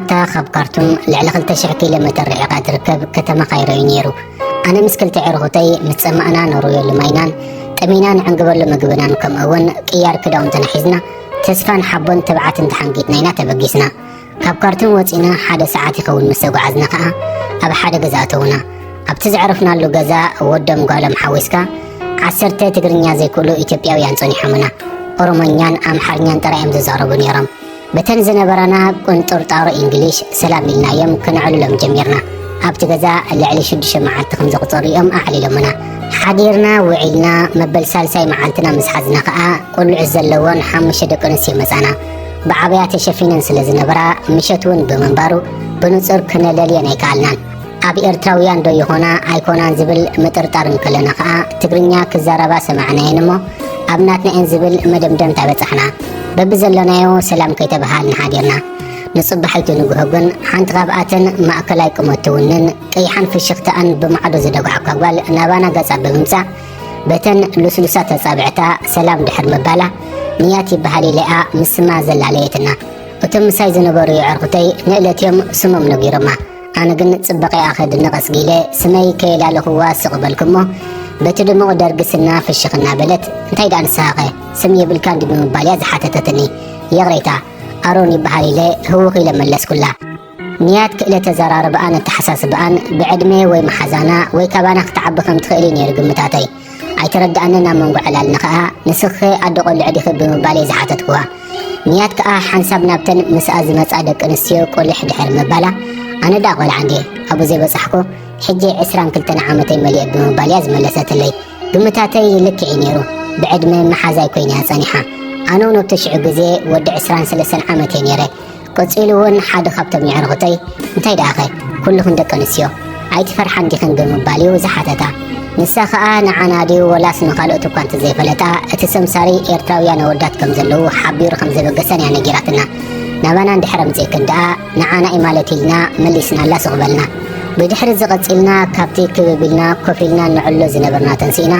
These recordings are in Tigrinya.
እታ ካብ ካርቱም ልዕሊ ክልተ ሽሕ ኪሎ ሜተር ርሒቓ ትርከብ ከተማ ካይሮ እዩ ነይሩ። ኣነ ምስ ክልተ ዕርኹተይ ምስ ጸማእና ንርውየሉ ማይናን ጠሚና ንዕንግበሉ ምግብናን፣ ከምኡ እውን ቅያር ክዳውንትና ሒዝና፣ ተስፋን ሓቦን ትብዓትን ተሓንጊጥና ኢና ተበጊስና። ካብ ካርቱም ወጺና ሓደ ሰዓት ይኸውን ምስ ተጓዓዝና ከኣ፣ ኣብ ሓደ ገዛ ኣተውና። ኣብቲ ዘዕረፍናሉ ገዛ፣ ወዶም ጓሎም ሓዊስካ፣ ዓሰርተ ትግርኛ ዘይክእሉ ኢትዮጵያውያን ጸኒሖምና። ኦሮሞኛን ኣምሓርኛን ጥራይ እዮም ዝዛረቡ ነይሮም። በተን ዝነበራና ቁንጥርጣሮ እንግሊሽ ሰላም ኢልናዮም፣ ከነዕልሎም ጀሚርና። ኣብቲ ገዛ ልዕሊ ሽዱሽተ መዓልቲ ከም ዘቑጸሩ እዮም ኣዕሊሎምና። ሓዲርና ውዒልና፣ መበል ሳልሳይ መዓልትና ምስ ሓዝና ከኣ፣ ቁልዑት ዘለዎን ሓሙሽተ ደቂ ኣንስትዮ መጻና። ብዓበያ ተሸፊነን ስለ ዝነበራ፣ ምሸት እውን ብምንባሩ፣ ብንጹር ክነለልየን ኣይከኣልናን። ኣብ ኤርትራውያን ዶ ይኾና ኣይኮናን ዝብል ምጥርጣር እንከለና ከኣ፣ ትግርኛ ክዛረባ ሰማዕናየን እሞ፣ ኣብ ናትና እየን ዝብል መደምደምታ በጻሕና። በብዘለናዮ ሰላም ከይተበሃልና ሓዲርና። ንጽባሒቱ ንግሆ ግን፣ ሓንቲ ካብኣተን ማእከላይ ቁመት ትውንን ቀይሓን ፍሽኽታኣን ብማዕዶ ዝደጓዕካ ጓል ናባና ገጻ ብምምጻእ፣ በተን ልስሉሳት ኣጻብዕታ ሰላም ድሕር ምባላ፣ ንያት ይበሃል ኢለኣ ምስ ስማ ዘላለየትና። እቶም ምሳይ ዝነበሩ የዕርኹተይ ንእለትዮም ስሞም ነጊሮማ። ኣነ ግን ጽባቐኣ ከድንቕ ኣስጊለ፣ ስመይ ከየላለኹዋ ስቕ በልኩ እሞ፣ በቲ ድሙቕ ደርጊ ስና ፍሽኽ እናበለት፣ "እንታይ ደኣ ንስኻኸ ስም የብልካን ድዩ?" ብምባል እያ ዝሓተተትኒ። ይቕሬታ፣ ኣሮን ይበሃል ኢለ ህውኽ ኢለ መለስኩላ። ንያት ክእለት ኣዘራርባኣን ኣተሓሳስባኣን ብዕድመ ወይ መሓዛና ወይ ካባና ክትዓቢ ከም ትኽእል እዩ ነይሩ ግምታተይ። ኣይተረድኣንን ኣብ መንጎ ዕላልና ኸኣ፣ "ንስኺ ኣደ ቆልዑ ዲኺ?" ብምባል እየ ዝሓተትኩዋ። ንያት ከኣ ሓንሳብ ናብተን ምስኣ ዝመጻ ደቂ ኣንስትዮ ቁሊሕ ድሕሪ ምባላ፣ "ኣነ ደኣ ቆልዓ እንድየ፣ ኣብኡ ዘይበጻሕኩ፣ ሕጂ ዕስራን ክልተን ዓመተይ መሊአ" ብምባል እያ ዝመለሰትለይ። ግምታተይ ልክዕ እዩ ነይሩ። ብዕድመ መሓዛይ ኮይና እያ ጸኒሓ። ኣነ እውን ኣብቲ ሽዑ ግዜ ወዲ ዕስራን ሰለስተን ዓመት እየ ነይረ። ቀጺሉ እውን ሓደ ካብቶም የዕርኹተይ፣ "እንታይ ደኣኸ? ኩልኽን ደቂ ኣንስትዮ ኣይትፈርሓን ዲኽን?" ብምባል እዩ ዝሓተታ። ንሳ ኸኣ ንዓና ድዩ ወላስ ንኻልኦት እኳ እንተዘይፈለጣ፣ እቲ ሰምሳሪ ኤርትራውያን ኣወዳት ከም ዘለዉ ሓቢሩ ከም ዘበገሰን እያ ነጊራትና። ናባና እንድሕር ኣምጺእክን ደኣ ንዓና እዩ ማለት ኢልና መሊስናላ ስቕ በልና። ብድሕሪ እዚ ቀጺልና ካብቲ ክብብ ኢልና ኮፍ ኢልና ንዕሎ ዝነበርና ተንሲእና፣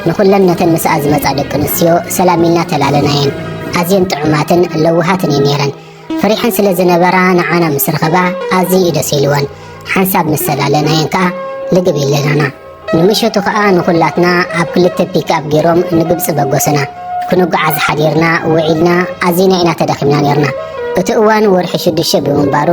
ንኹለን ነተን ምስኣ ዝመጻ ደቂ ኣንስትዮ ሰላም ኢልና ተላለናየን። ኣዝየን ጥዑማትን ለውሃትን እየን ነይረን። ፈሪሐን ስለ ዝነበራ ንዓና ምስ ረኸባ ኣዝዩ እዩ ደስ ኢልወን። ሓንሳብ ምስ ተላለናየን ከኣ ልግብ ኢለናና። ንምሸቱ ከኣ ንኹላትና ኣብ ክልተ ፒክኣፕ ገይሮም ንግብጺ በገሱና። ክንጓዓዝ ሓዲርና ውዒልና ኣዚና ኢና ተዳኺምና ነይርና። እቲ እዋን ወርሒ ሽዱሽተ ብምንባሩ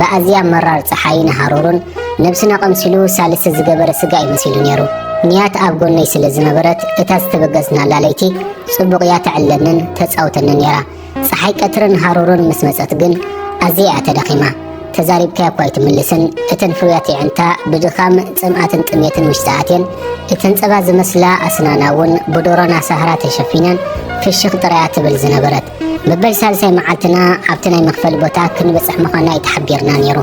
ብኣዝያ መራር ጸሓይን ሃሩርን ነብስና ቀምሲሉ ሳልስቲ ዝገበረ ስጋ እዩ መሲሉ ነይሩ። ንያት ኣብ ጎነይ ስለ ዝነበረት እታ ዝተበገስናላ ለይቲ ጽቡቕ እያ ተዕለንን ተጻውተንን ነይራ። ጸሓይ ቀትርን ሃሩርን ምስ መጸት ግን ኣዝያ እያ ተዳኺማ። ተዛሪብካያ እኳ ኣይትምልስን። እተን ፍርያት የዕንታ ብድኻም፣ ጽምኣትን ጥሜትን ውሽጢ ኣትየን፣ እተን ጸባ ዝመስላ ኣስናና እውን ብዶሮና ሳህራ ተሸፊነን ፍሽኽ ጥራይ እያ ትብል ዝነበረት። መበል ሳልሳይ መዓልትና ኣብቲ ናይ መኽፈሊ ቦታ ክንበጽሕ ምዃንና እዩ ተሓቢርና ነይሩ።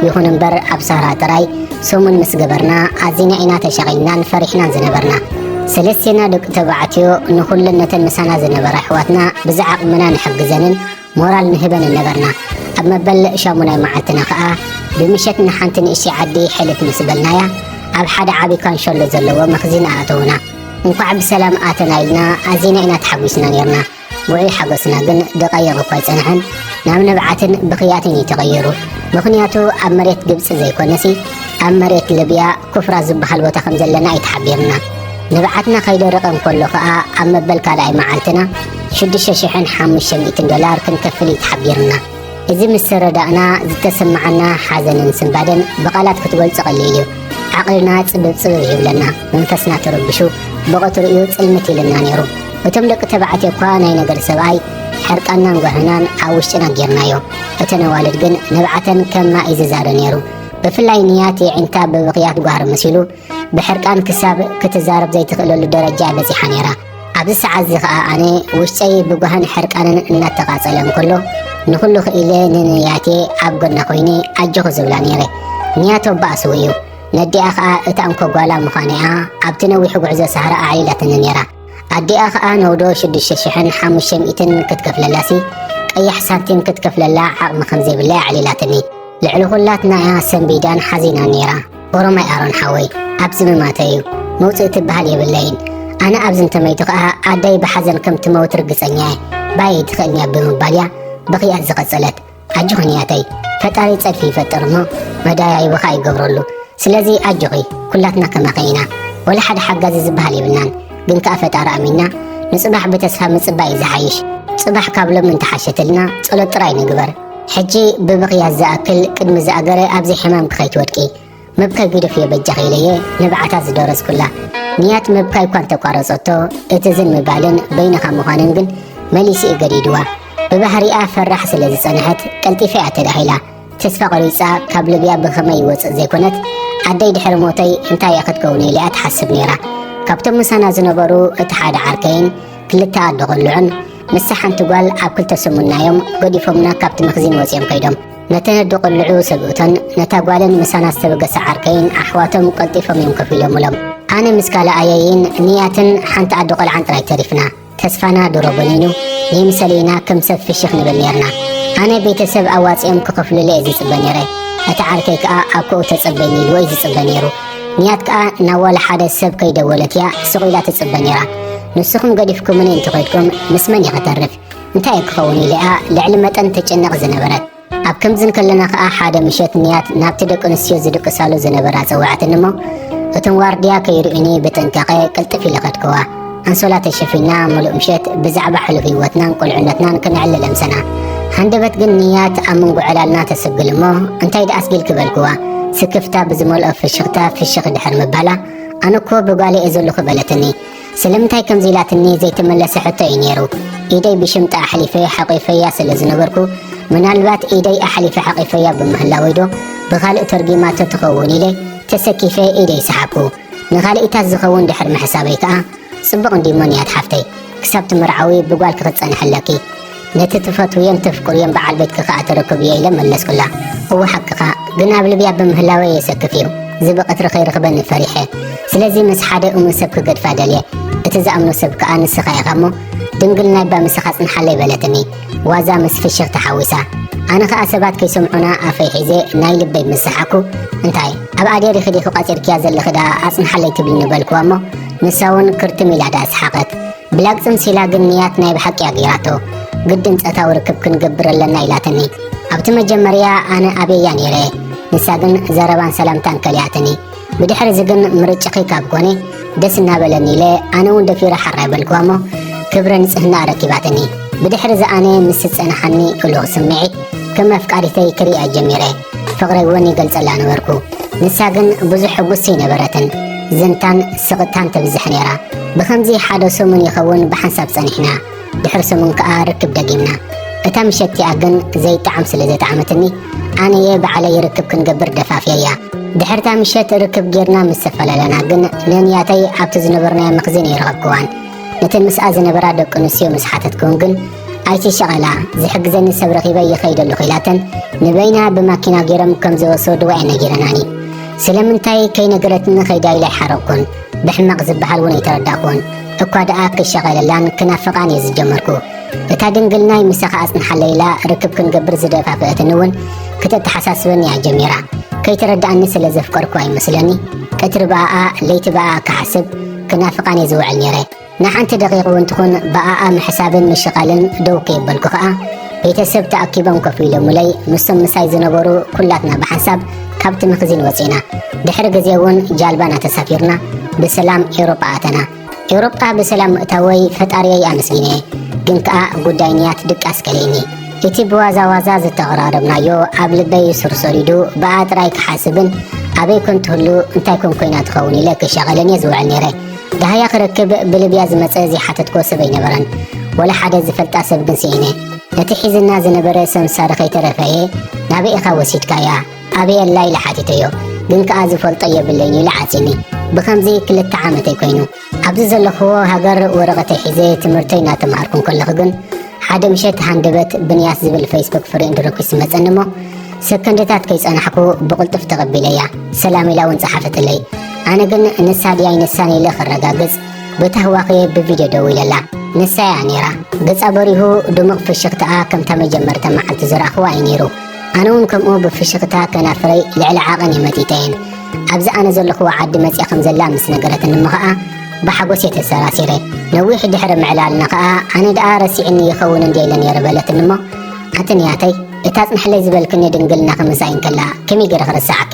ይኹን እምበር ኣብ ሳህራ ጥራይ ሰሙን ምስ ገበርና ኣዚና ኢና ተሻቒልናን ፈሪሕናን ዝነበርና። ሰለስቴና ደቂ ተባዕትዮ ንኹለን ነተን ምሳና ዝነበራ ኣሕዋትና ብዝዓቕምና ንሕግዘንን ሞራል ንህበንን ነበርና። ኣብ መበል ሻሙናይ መዓልትና ኸኣ ብምሸት ንሓንቲ ንእሽተይ ዓዲ ሕልፍ ምስ በልናያ ኣብ ሓደ ዓቢ ካንሸሎ ዘለዎ መኽዚን ኣእተውና። እንኳዕ ብሰላም ኣተና ኢልና ኣዚና ኢና ተሓጒስና ነርና። ውዑይ ሓጎስና ግን ደቓይቕ እኳ ኣይጸንሐን፣ ናብ ንብዓትን ብኽያትን እዩ ተቐይሩ። ምኽንያቱ ኣብ መሬት ግብጺ ዘይኮነሲ ኣብ መሬት ልብያ ኩፍራ ዝበሃል ቦታ ከም ዘለና እዩ ተሓቢርና። ንብዓትና ከይደረቐ እንከሎ ኸኣ ኣብ መበል ካልኣይ መዓልትና ሽዱሽተ ሽሕን ሓሙሽተ ሚእትን ዶላር ክንከፍል እዩ ተሓቢርና። እዚ ምስ ተረዳእና ዝተሰማዓና ሓዘንን ስንባደን ብቓላት ክትገልጾ ቀሊል እዩ። ዓቕልና ጽብብ ጽብብ ይብለና፣ መንፈስና ተረቢሹ፣ ብቐትሩ እዩ ጽልምት ኢሉና ነይሩ። እቶም ደቂ ተባዕትዮ እኳ ናይ ነገር ሰብኣይ ሕርቃንናን ጓህናን ኣብ ውሽጥና ጌርናዮ። እተን ኣዋልድ ግን ንብዓተን ከም ማይ እዩ ዝዛሪ ነይሩ። ብፍላይ ንያት የዒንታ ብብኽያት ጓህሪ መሲሉ ብሕርቃን ክሳብ ክትዛረብ ዘይትኽእለሉ ደረጃ በጺሓ ነይራ። ኣብዚ ሰዓት እዚ ኸኣ ኣነ ውሽጠይ ብጓህን ሕርቃንን እናተቓጸለ እንከሎ፣ ንኹሉ ክኢለ ንንያቴ ኣብ ጎና ኮይነ ኣጆኺ ዝብላ ነይረ። ንያት ኣቦኣ ስዉእ እዩ። ነዲኣ ኸኣ እታ እንኮ ጓላ ምዃነይኣ ኣብቲ ነዊሕ ጉዕዞ ሳህራ ኣዕሊላትኒ ነይራ። ኣዲኣ ኸኣ ነውዶ ሽዱሽተ ሽሕን ሓሙሽተ ሚእትን ክትከፍለላሲ፣ ቀያሕ ሳንቲም ክትከፍለላ ዓቕሚ ከም ዘይብላ ኣዕሊላትኒ። ልዕሊ ኹላትና እያ ሰንቢዳን ሓዚናን ነይራ። ኦሮማይ ኣሮን ሓወይ፣ ኣብዚ ምማተይ እዩ። መውጽኢ ትበሃል የብለይን። ኣነ ኣብዚ እንተመይቱ ኸኣ ኣደይ ብሓዘን ከም ትመውት ርግጸኛ እየ። ባይ ኣይትኽእልን እያ ብምባል እያ ብኽያት ዝቐጸለት። ኣጆኺ ንያተይ፣ ፈጣሪ ጸድፊ ይፈጥር እሞ መዳያይቦ ኸኣ ይገብረሉ። ስለዚ ኣጆኺ፣ ኩላትና ከማኺ ኢና። ወላ ሓደ ሓጋዚ ዝበሃል የብልናን፣ ግን ከኣ ፈጣሪ ኣሚንና ንጽባሕ ብተስፋ ምጽባይ እዩ ዝሓይሽ። ጽባሕ ካብ ሎሚ እንተሓሸትልና ጸሎት ጥራይ ንግበር። ሕጂ ብብኽያት ዝኣክል ቅድሚ ዝኣገረ ኣብዚ ሕማምኪ ከይትወድቂ። ምብካይ ግደፍዮ በጃኺ ኢለየ ንብዓታ ዝደረስኩላ። ንያት ምብካይ እኳ እንተቋረጸቶ፣ እቲ ዝን ምባልን በይንኻ ምዃንን ግን መሊሱ እዩ ገዲድዋ። ብባህሪኣ ፈራሕ ስለ ዝጸንሐት ቀልጢፋ እያ ተዳሂላ። ተስፋ ቆሪጻ ካብ ልብያ ብኸመይ ይወጽእ ዘይኮነት፣ ኣደይ ድሕሪ ሞተይ እንታይ እያ ክትከውን ኢላ እያ ትሓስብ ነይራ። ካብቶም ምሳና ዝነበሩ እቲ ሓደ ዓርከይን ክልተ ኣዶ ቆልዑን ምስታ ሓንቲ ጓል ኣብ ክልተ ሰሙንና እዮም ገዲፎምና ካብቲ መኽዚን ወጺኦም ከይዶም። ነተን ኣዶ ቆልዑ ሰብኡተን ነታ ጓልን ምሳና ዝተበገሳ ዓርከይን ኣሕዋቶም ቀልጢፎም እዮም ከፊሎምሎም። ኣነ ምስ ካልኣየይን ንያትን ሓንቲ ኣዶ ቆልዓን ጥራይ ተሪፍና። ተስፋና ድሮ በኒኑ፣ ንይምሰል ኢና ከም ሰብ ፍሽኽ ንብል ኔርና። ኣነ ቤተሰብ ኣዋጺኦም ክኸፍሉለይ እየ ዝጽበ ኔረ። እቲ ዓርከይ ከኣ ኣብ ኮኡ ተጸበይኒ ኢልዎ እዩ ዝጽበ ኔሩ። ንያት ከኣ ናብ ዋላ ሓደ ሰብ ከይደወለት እያ ስቕ ኢላ ትጽበ ኔራ። ንስኹም ገዲፍኩምኒ እንተኸድኩም ምስ መን እየ ከተርፍ? እንታይ እየ ክኸውን ኢለ እያ ልዕሊ መጠን ትጭነቕ ዝነበረት። ኣብ ከምዚ እንከለና ከኣ ሓደ ምሸት ንያት ናብቲ ደቂ ኣንስትዮ ዝድቅሳሉ ዝነበራ ጸዋዕትኒ እሞ፣ እቶም ዋርድያ ከይርእዩኒ ብጥንቃቐ ቅልጥፍ ኢለ ከድክዋ። ኣንሶላ ተሸፊና ምሉእ ምሸት ብዛዕባ ሕሉፍ ህይወትናን ቁልዕነትናን ክነዕልል ኣምሰና። ሃንደበት ግን ንያት ኣብ መንጎ ዕላልና ተስግል እሞ፣ እንታይ ደኣ ኣስጊልኪ በልክዋ። ስክፍታ ብዝመልኦ ፍሽኽታ ፍሽኽ ድሕር ምባላ፣ ኣነ እኮ ብጓለይ እየ ዘለኹ በለትኒ። ስለምንታይ ከምዚ ኢላትኒ ዘይተመለሰ ሕቶ እዩ ነይሩ። ኢደይ ብሽምጣ ኣሕሊፈ ሓቂፈያ ስለ ዝነበርኩ፣ ምናልባት ኢደይ ኣሕሊፈ ሓቂፈያ ብምህላወይ ዶ ብኻልእ ተርጊማቶ ትኸውን ኢለ ተሰኪፈ ኢደይ ሰሓብኩ። ንኻልኢታት ዝኸውን ድሕር ምሕሳበይ ከኣ፣ ጽቡቕ እንድዩ እሞ ንያት ሓፍተይ፣ ክሳብ ትምርዓዊ ብጓልኪ ክትጸንሒ ኣለኪ። ነቲ ትፈትውዮን ተፍቅርዮን በዓል ቤትኪ ከኣ ተረክብዮ ኢለ መለስኩላ። እወ ሓቅኻ፣ ግን ኣብ ልብያ ብምህላወይ የሰክፍ እዩ። እዚ ብቐትሪ ከይርኽበኒ ፈሪሐ። ስለዚ ምስ ሓደ እሙን ሰብ ክገድፋ ደልየ። እቲ ዝኣምኖ ሰብ ከኣ ንስኻ ኢኻ እሞ፣ ድንግል ናይ ባ ምሳኻ ኣጽንሓለይ በለትኒ። ዋዛ ምስ ፍሽኽታ ሓዊሳ። ኣነ ኸኣ ሰባት ከይሰምዑና ኣፈይ ሒዘ ናይ ልበይ ምስ ሰሓኩ፣ እንታይ ኣብ ኣዴሪኺ ዲኺ ቋጺርክያ ዘለኺ ደኣ ኣጽንሓለይ ትብልኒ በልክዋ እሞ፣ ንሳ እውን ክርትም ኢላ ደኣ ሰሓቐት። ብላግጺ ምሲላ ግን ንያት ናይ ብሓቂ እያ ገይራቶ። ግድን ጾታዊ ርክብ ክንገብር ኣለና ኢላትኒ። ኣብቲ መጀመርያ ኣነ ኣብየያ ነይረ። ንሳ ግን ዘረባን ሰላምታን ከሊኣትኒ። ብድሕሪ እዚ ግን ምርጫኺ ካብ ኮነ ደስ እናበለኒ ኢለ ኣነ እውን ደፊረ ሓራይ በልክዋ እሞ ክብረ ንጽህና ኣረኪባትኒ። ብድሕሪ እዚ ኣነ ምስ ዝጸንሓኒ እሉኽ ስምዒት ከም ኣፍቃሪተይ ክርእያ ጀሚረ። ፍቕረይ እውን ይገልጸላ ነበርኩ። ንሳ ግን ብዙሕ ሕጉስቲ ኣይነበረትን። ዝንታን ስቕታን ተብዝሕ ነይራ። ብኸምዚ ሓደ ሰሙን ይኸውን ብሓንሳብ ጸኒሕና። ድሕሪ ሰሙን ከኣ ርክብ ደጊምና። እታ ምሸት እቲኣ ግን ዘይጠዓም ስለ ዘጥዓመትኒ፣ ኣነ'የ ባዕለይ ርክብ ክንገብር ደፋፍየያ። ድሕርታ ምሸት ርክብ ጌርና ምስ ተፈላለና ግን፣ ነንያተይ ኣብቲ ዝነበርናዮ መኽዚን ኣይረኸብክዋን። ነተን ምስኣ ዝነበራ ደቂ ኣንስትዮ ምስ ሓተትክወን ግን፣ ኣይትሸቐላ፣ ዝሕግዘኒ ሰብ ረኺበ ይኸይድ ኣለኹ ኢላተን፣ ንበይና ብማኪና ጌሮም ከም ዝወሰድዋ እየን ነጊረናኒ። ስለምንታይ ከይነገረትኒ ኸይዳ ኢለ ኣይሓረቕኩን። ብሕማቕ ዝበሃል እውን ኣይተረዳእኩን። እኳ ደኣ ክሸቐለላን ክናፍቓን እየ ዝጀመርኩ። እታ ድንግልናይ ምሳኻ ኣጽንሓለይ ኢላ ርክብ ክንገብር ዝደፋፍአትኒ እውን ክተተሓሳስበኒ እያ ጀሚራ። ከይተረድኣኒ ስለ ዘፍቀርኩ ኣይመስለኒ፣ ቀትሪ ብኣኣ ለይቲ ብኣኣ ክሓስብ ክናፍቓን እየ ዝውዕል ነይረ። ንሓንቲ ደቂቕ እውን ትኹን ብኣኣ ምሕሳብን ምሽቓልን ደው ከየበልኩ ኸኣ፣ ቤተሰብ ተኣኪቦም ኮፍ ኢሎምለይ፣ ምስቶም ምሳይ ዝነበሩ ኩላትና ብሓንሳብ ካብቲ መኽዚን ወጺና። ድሕሪ ግዜ እውን ጃልባና ተሳፊርና ብሰላም ኤውሮጳ ኣተና። ኤውሮጳ ብሰላም ምእታወይ ፈጣሪየይ ኣመስጊነ፣ ግን ከኣ ጉዳይ ንያት ድቃስ ከለይኒ። እቲ ብዋዛ ዋዛ ዝተቐራረብናዮ ኣብ ልበይ ሱር ሰሪዱ ብኣ ጥራይ ክሓስብን ኣበይ ኮን ትህሉ እንታይ ኮን ኮይና ትኸውን ኢለ ክሻቐልን እየ ዝውዕል ነይረ። ደሃያ ክረክብ ብልብያ ዝመጸ ዘይሓተትክዎ ሰብ ኣይነበረን። ወላ ሓደ ዝፈልጣ ሰብ ግን ስኢነ። ነቲ ሒዝና ዝነበረ ሰምሳሪ ከይተረፈ እየ ናበይ ኢኻ ወሲድካያ? ኣበየላ ኢለ ሓቲተዮ። ግን ከኣ ዝፈልጦ የብለይን ኢሉ ዓጺኒ። ብኸምዚ ክልተ ዓመተይ ኮይኑ። ኣብዚ ዘለኽዎ ሃገር ወረቐተይ ሒዘ ትምህርተይ እናተምሃርኩ እንከለኹ ግን ሓደ ምሸት ሃንደበት ብንያት ዝብል ፌስቡክ ፍሬንድ ሪኩስት መጸኒ እሞ ሰከንድታት ከይጸናሕኩ ብቕልጡፍ ተቐቢለያ። ሰላም ኢላ እውን ጸሓፈትለይ። ኣነ ግን ንሳ ድያ ኣይነሳን ኢለ ክረጋግጽ ብታህዋኽየ ብቪድዮ ደዊለላ። ንሳ እያ ነይራ። ገጻ በሪሁ ድሙቕ ፍሽኽታኣ ከምታ መጀመርታ መዓልቲ ዝረኣኽዋ እዩ ነይሩ። ኣነ እውን ከምኡ ብፍሽኽታ ከናፍረይ ልዕሊ ዓቐን እየ መጢጠየን። ኣብዚ ኣነ ዘለኹዎ ዓዲ መጺኣ ከም ዘላ ምስ ነገረትኒ እሞ ኸኣ ብሓጎስ እየ ተሰራሲረ። ነዊሕ ድሕሪ ምዕላልና ኸኣ ኣነ ደኣ ረሲዕኒ ይኸውን እንድየ ኢለ ነይረ በለትኒ እሞ ኣቲ ንያተይ እታ ጽንሕለይ ዝበልክኒ ድንግልና ክምሳይ እንከላ ከመይ ገይረ ክርስዓኪ?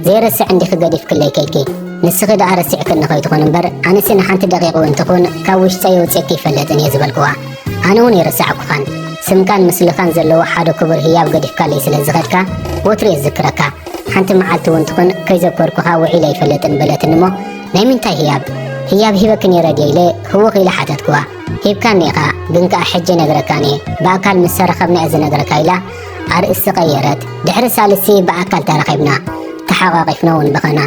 ዘይረስዕ እንዲኺ ገዲፍክለይ ከይድኪ። ንስኺ ደኣ ረሲዕክኒ ከይትኾን እምበር፣ ኣነሲ ንሓንቲ ደቂቕ እውን ትኹን ካብ ውሽጠይ ኣውፅእኪ ይፈልጥን እየ ዝበልክዋ። ኣነ እውን ይረሳዕኩኻን ስምካን ምስልኻን ዘለዎ ሓደ ክቡር ህያብ ገዲፍካለይ ስለ ዝኸድካ ወትሩ እየ ዝዝክረካ። ሓንቲ መዓልቲ እውን ትኹን ከይዘከርኩኻ ውዒለ ኣይፈልጥን በለትኒ እሞ፣ ናይ ምንታይ ህያብ? ህያብ ሂበኪ ነይረ ድየ ኢለ ህውኽ ኢለ ሓተትክዋ። ሂብካኒ ኢኻ፣ ግን ከኣ ሕጂ ነግረካን እየ፣ ብኣካል ምስ ተራኸብና እየ ዝነግረካ ኢላ ኣርእስቲ ቀየረት። ድሕሪ ሳልስቲ ብኣካል ተራኺብና፣ ተሓቋቒፍና እውን በኸና።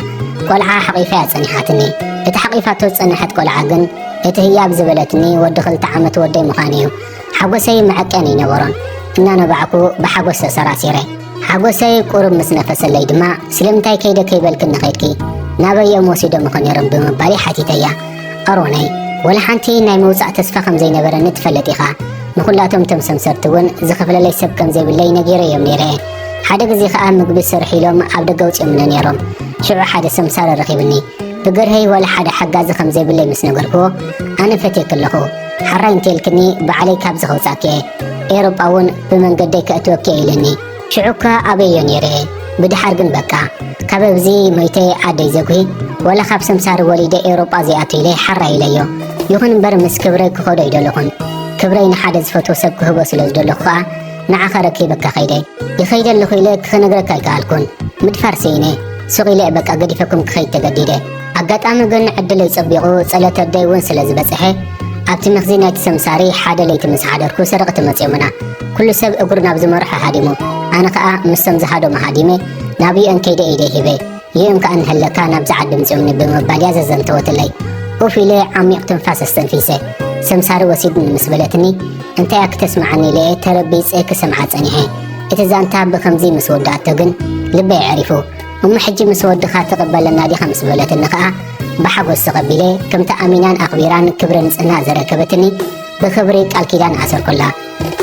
ቆልዓ ሓቒፋ እያ ጸኒሓትኒ። እታ ሓቒፋቶ ዝጸንሐት ቆልዓ ግን እቲ ህያብ ዝበለትኒ ወዲ ክልተ ዓመት ወደይ ምዃኑ እዩ። ሓጎሰይ መዐቀኒ ኣይነበሮን። እናነባዕኩ ብሓጎስ ተሰራሲረ። ሓጎሰይ ቁሩብ ምስ ነፈሰለይ ድማ፣ ስለምንታይ ከይደ ከይበልክኒ ኸድኪ? ናበይ እዮም ወሲዶምኺ ነይሮም ብምባል ሓቲተያ። ኣሮነይ፣ ወላ ሓንቲ ናይ ምውጻእ ተስፋ ከም ዘይነበረኒ ትፈልጥ ኢኻ። ንኹላቶም እቶም ሰምሰርቲ እውን ዝኸፍለለይ ሰብ ከም ዘይብለይ ነጊረዮም ነይረ። ሓደ ግዜ ኸኣ ምግቢ ስርሑ ኢሎም ኣብ ደገ ኣውጺኦምኒ ነይሮም። ሽዑ ሓደ ሰምሳሪ ረኺብኒ። ብግርሀይ ዋላ ሓደ ሓጋዚ ከም ዘይብለይ ምስ ነገርክዎ፣ ኣነ ፈትየኪ ኣለኹ፣ ሓራይ እንተልክኒ ባዕለይ ካብዚ ከውጻኪ እየ፣ ኤውሮጳ እውን ብመንገደይ ከእትወኪ እየ ኢለኒ። ሽዑ እኳ ኣበዮ ነይረ እየ። ብድሓር ግን በቃ፣ ካብ ኣብዚ ሞይተ ኣደይ ዘጉሂ፣ ዋላ ካብ ሰምሳሪ ወሊደ ኤውሮጳ ዘይኣቱ ኢለ ሓራይ ኢለዮ። ይኹን እምበር ምስ ክብረይ ክኸዶ ኣይደለኹን። ክብረይ ንሓደ ዝፈትዎ ሰብ ክህቦ ስለ ዝደለኹ ከኣ ንዓኻ ረኪበካ ከይደ። ይኸይድ ኣለኹ ኢለ ክነግረካ ኣይከኣልኩን። ምድፋር ስኢነ። ሱቕ ኢለ በቃ ገዲፈኩም ክኸይድ ተገዲደ። ኣጋጣሚ ግን ዕድለይ ጸቢቑ ጸሎት ኣደይ እውን ስለ ዝበጽሐ፣ ኣብቲ መኽዚን ናይቲ ሰምሳሪ ሓደ ለይቲ ምስ ሓደርኩ ሰረቕቲ መጺኦምና። ኩሉ ሰብ እግሩ ናብ ዝመርሖ ሃዲሙ። ኣነ ከኣ ምስቶም ዝሃደሙ ሃዲመ፣ ናብ ዩኤን ከይደ ኢደይ ሂበ። ዩኤን ከኣ እንሀለካ ናብዚ ዓዲ ምጺኦምኒ ብምባል እያ ዘዘንተወትለይ። ኡፍ ኢለ ዓሚቕ ትንፋስ ኣስተንፊሰ። ሰምሳሪ ወሲድኒ ምስ በለትኒ፣ እንታያ ክተስምዓኒ ኢለ ተረቢጸ ክሰምዓ ጸኒሐ። እቲ ዛንታ ብኸምዚ ምስ ወዳእቶ ግን ልበይ ኣዕሪፉ። እሞ ሕጂ ምስ ወድኻ ትቕበለና ዲኻ ምስ በለትኒ ኸኣ ብሓጎስ ተቐቢለ፣ ከምቲ ኣሚናን ኣኽቢራን ክብረ ንጽህና ዘረከበትኒ ብኽብሪ ቃል ኪዳን ኣሰርኩላ።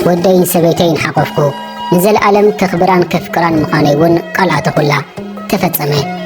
ወደይን ሰበይተይን ሓቆፍኩ። ንዘለኣለም ከኽብራን ከፍቅራን ምዃነይ እውን ቃል ኣተኹላ። ተፈጸመ።